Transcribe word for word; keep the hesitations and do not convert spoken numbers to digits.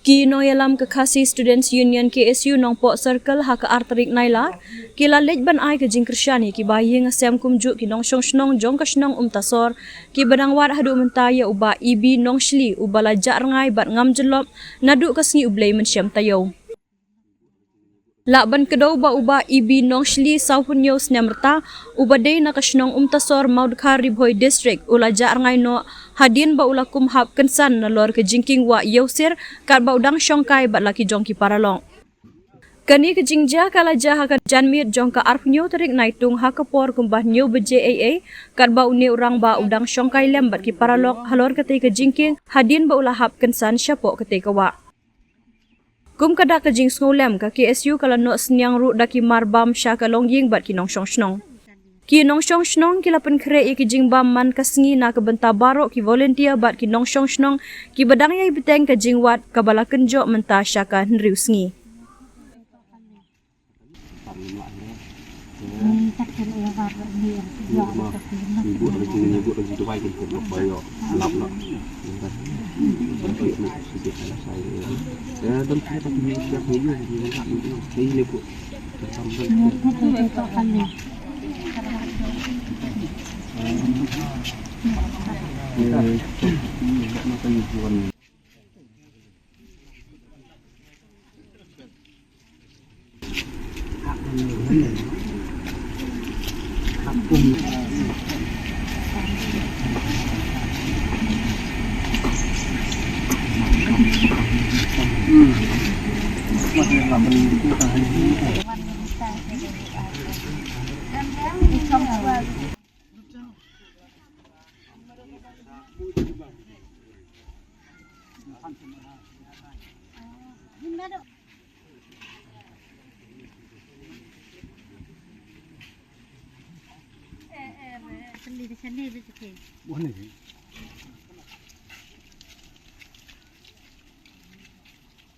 Ki nongïalam ka Khasi Students Union, K S U, Nongpoh Circle, ha ka ar tarik Nailar, ki la leit ban ai ka jingkyrshan ïa ki bahaïing hasem kumjuh ki nongshong shnong jong ka shnong Umtasor, ki ba dang wad haduh mynta ïa u Bah E B Nongshli, u ba la jah rngai bad ngam jyllop naduh ka sngi U Blei mynshem taïew. Lah ban kdew ba u Bah E B Nongshli, sawphew hynñiew snem rta, u ba dei na ka shnong Umtasor, Mawdkhar, Ri Bhoi District, u la jah rngai noh hadien ba u la kum hap kynsan nalor ka jingkieng wah ïewsir, katba u dang shongkai bad la ki jong ki paralok. Kane ka jingjia ka la jia ha ka janmiet jong ka arphew hynñiew tarik Naitung ha ka por kumba hynñiew baje eiei, katba une u rangbah u dang shongkai lem bad ki paralok halor katei ka jingkieng hadien ba u la hap kynsan shapoh katei ka wah. Kum ka dak ka jingsngewlem, ka K S U ka la noh synñiang ruh da ki mar bam sha ka longïing bad ki nongshong shnong. Ki nongshong shnong ki la pynkhreh ïa ki jingbam man ka sngi na ka bynta baroh ki volunteer bad ki nongshong shnong ki ba dang ïai bteng ka jingwad, kaba la kynjoh mynta sha ka hynriew sngi.